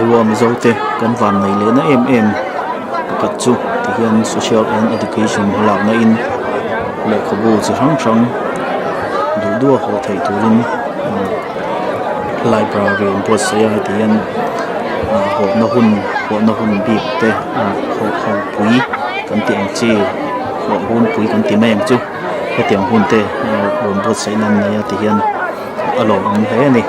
Rua Mizo te kan van nei leh na em em pakhat chu tihian social and education hmalakna in lehkhabu chi hrang hrang duh duh a hawh theih turin library an buatsaih a heti hian hawhna hun hawhna hun bik te hawh ho pui kan tih ang chi hawh hunpui kan ti mai ang chu hetiang hun te rawn buatsaih na an nei a tihian a lawmawm hle a ni.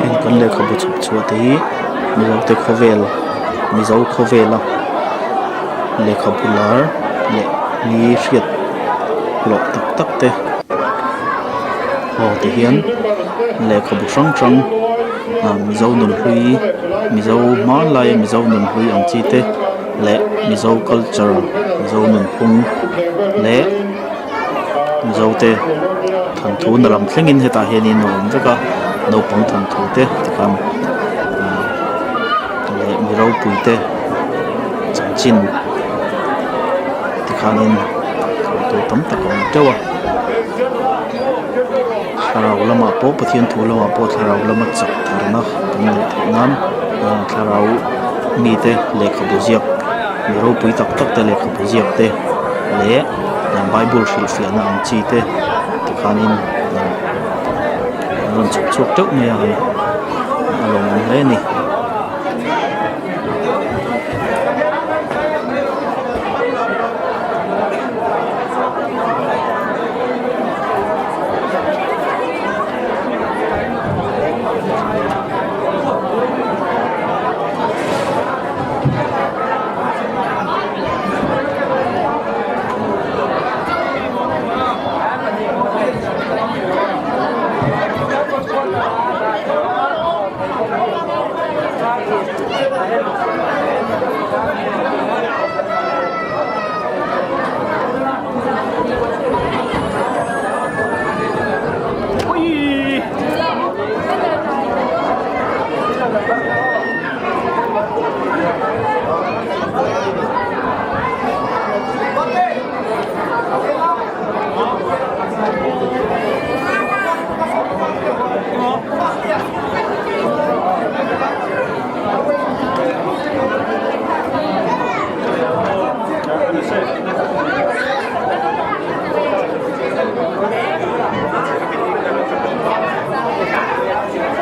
Heng kan lehkhabu chhawp chhuah te hi mizo te khawvel mizo khawvela lehkhabu lar leh mi hriat hlawh tak tak te aw ti hian lehkhabu hrang hrang ah mizo nunhlui mizo hmanlaia mizo nunhlui ang chi te leh mizo culture mizo nunphung leh mizo te thawnthu na lam thlengin hetah hianin a awm vek a naupang thawnthu te tikhan ah leh mi ropui te chanchin tikhanin thawnthu tam tak a awm teuh a thlarau lamah pawh Pathian thu lamah pawh thlarau lama chak tharna kan neih theih nan ah thlarau mite lehkhabu ziak mi ropui tak tak te lehkhabu ziak te leh bible hrilhfiahna ang chi te tikhanin an rawn chhawp chhuak teuh mai a hei a lawmawm hle a ni.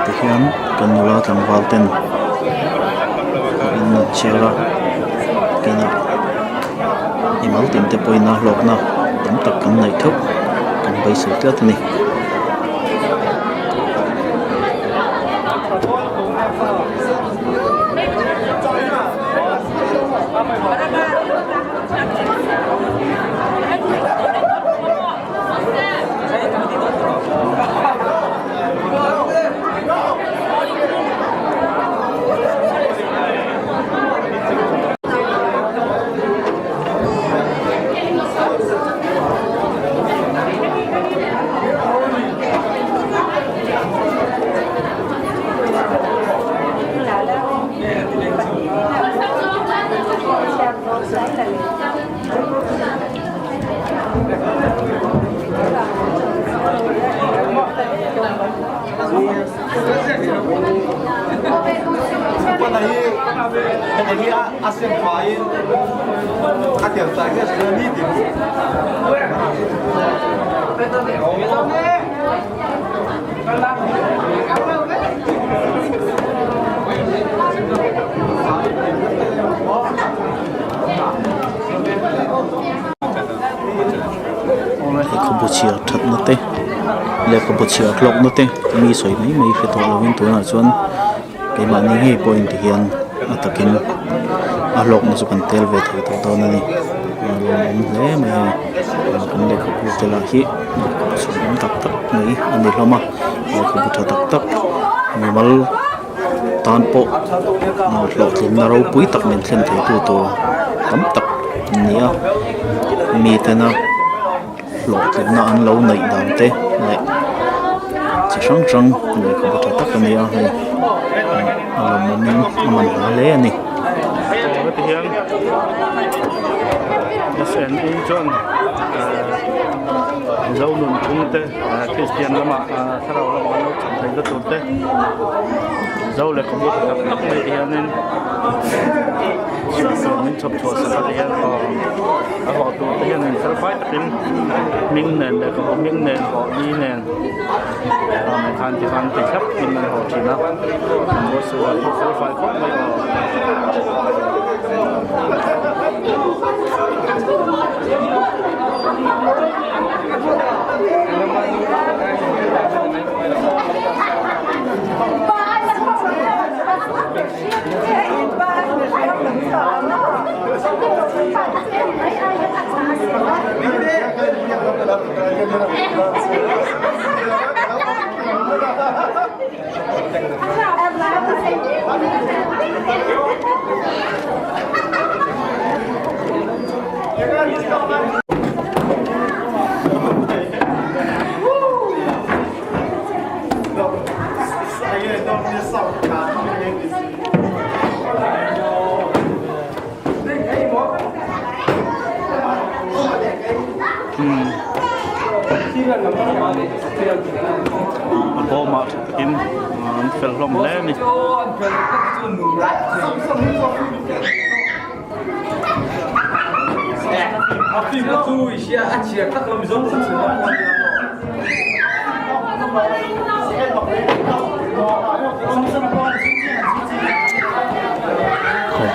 Tihian kan nula tlangval ten in an chhiar a kinah mimal tin te pawhin a hlawkna tam tak kan neih theuh kan beisei tlat a ni. Lehkhabu chhiar thatna te lehkhabu chhiar hlawkna te mi sawi mai mai hre tawh lovin tunah chuan keimahni ngei pawhin ti hian a takin. A hlawkna chu kan tel ve thei tawh dawn a ni. A lawmawm hle mai a ni. Kan lehkhabu te lah hi lehkhabu chhunawm tak tak mai a ni hlawm a. Lehkhabu tha tak tak mimal tan pawh hlawhtlinna ropui tak min thlen thei tu tur tam tak an ni a. Mi tena hlawhtlinna an lo neih dan te leh chi hrang hrang lehkhabu tha tak a ni a hei a lawmawmin a manhla hle a ni. Heti hian SNE chuan Mizo nunphung te Kristian lamah thlarau lamah an lo chhan theihna tur te Mizo lehkhabu tha tak tak mai te hianin chhiartur min chhawp chhuah sak a ti hian aw a hlawh tur te hian in fel fai takin hming nen lehkhabu hming nen hlawh ni nen ah khan ti khan ti thlap in an haw thin a an ruahsur ah pawh fel fai khawp mai aw. A bawmah tha takin an fel hlawm hle a ni. Kawr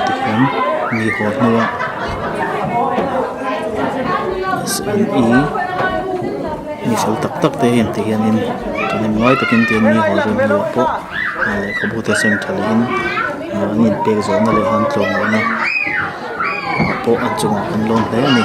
te hian mi haw hnuah SNE mi fel tak tak te hian ti hianin thahnem ngai takin tihian mi haw zawh hnuah pawh lehkhabu te sem tha lehin an inpek zawhna leh an tlawm lohna ah pawh an chungah an lawm hle a ni.